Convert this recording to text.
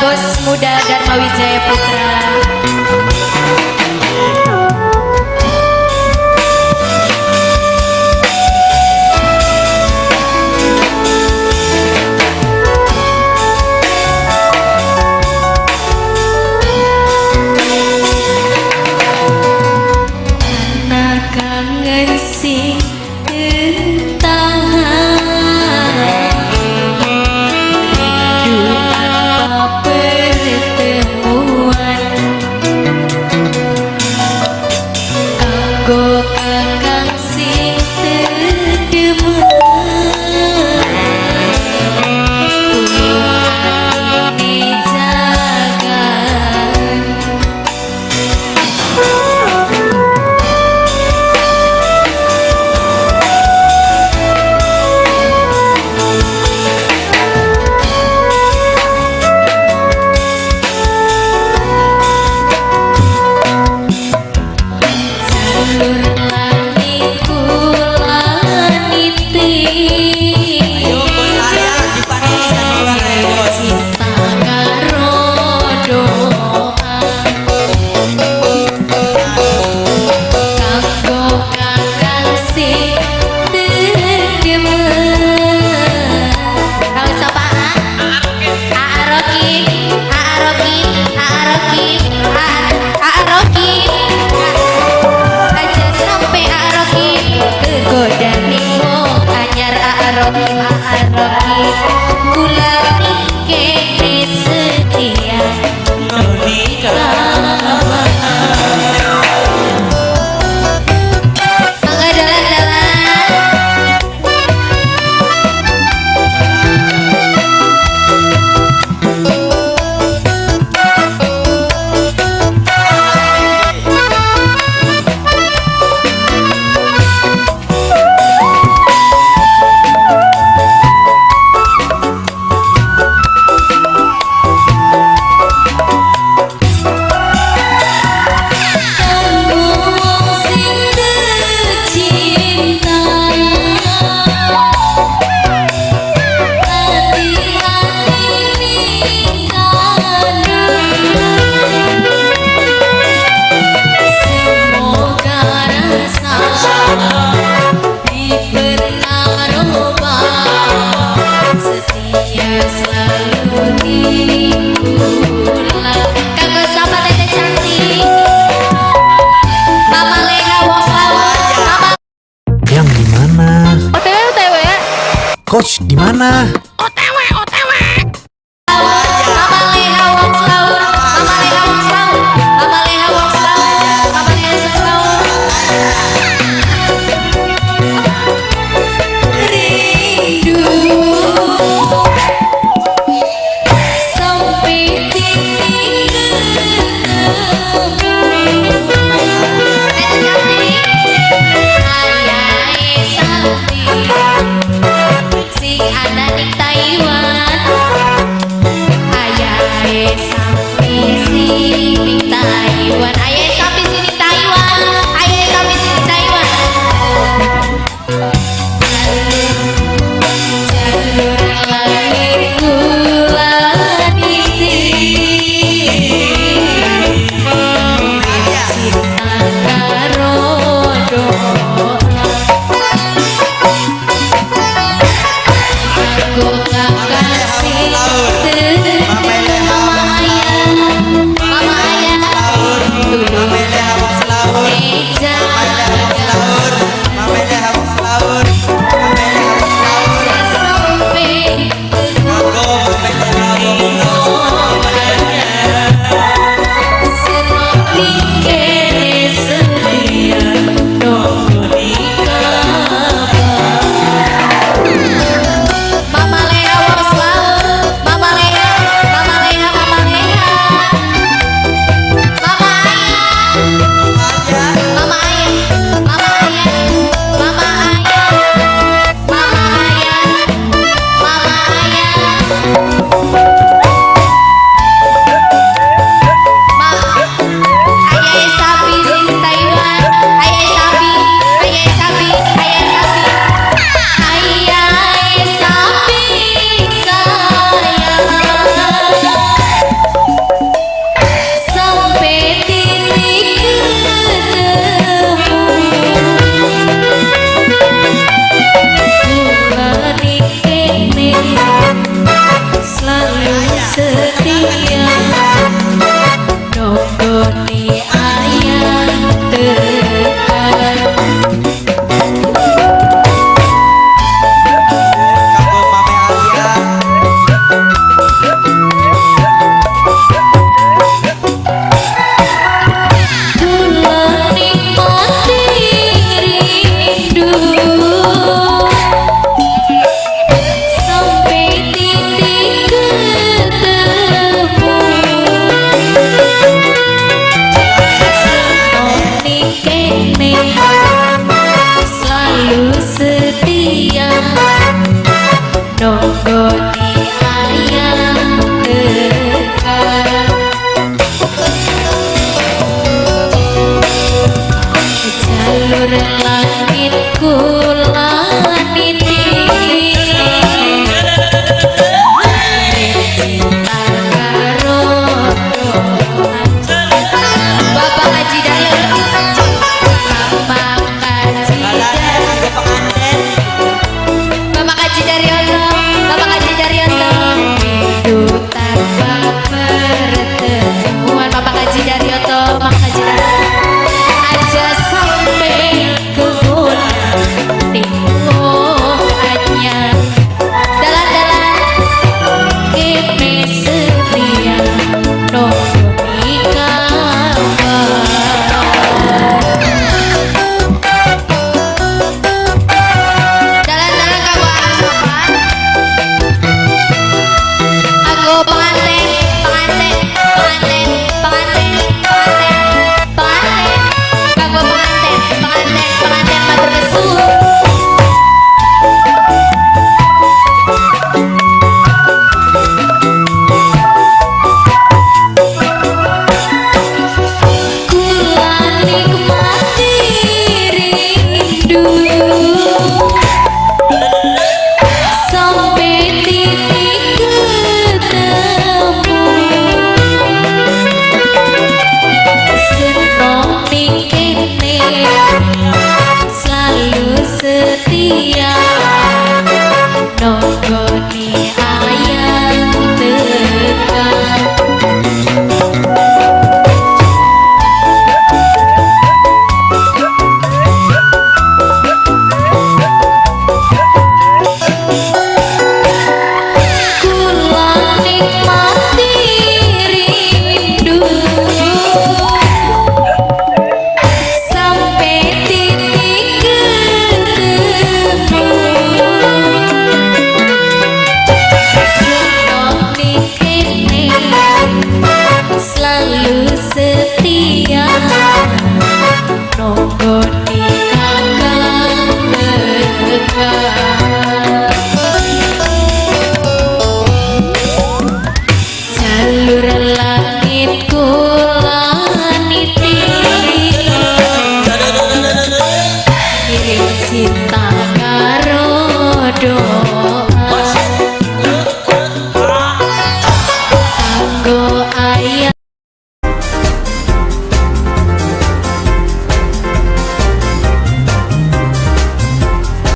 Bos Muda Dharma Wijaya Putra. Karena kangen sing tertahan, rindu tanpa pertemuan. Kanggo kakang sing terdemen, tulung atine jagan. Jalur langit kula niti, Ayo Bos Arya dipakai sandiwara ya Bos. cinta karo doa kanggo kakang sing terdemen. Kang sapa? Aa Rocky, Aa Rocky, Aa Rocky, Aa Rocky. Aja sampai Aa Rocky kegoda ning wong anyar. Aa Rocky, Aa Rocky, kula ning kene setia. Noni. Mangga dalan-dalan. Kanggo wong sing tercinta, hati-hati ningkana. Semoga rasa pernah roba, setia selalu di kula. Kanggo sapa, Teteh cantik? Mama Leha Wong Slawu, Mama. Yang di mana? OTW OTW. Coach di mana? Mama Leha Wong Slawu, Mama Leha Wong Slawu, Mama Leha Wong Slawu, Mama Leha Wong Slawu. Rindu sampai titik ketemu. Teteh cantik, ayahe Santi sing ana ning Taiwan, ayahe sapi sing ning Taiwan, ayahe sapi sing ning Taiwan, ayahe sapi sing ning Taiwan. Jalur jalur langit. No.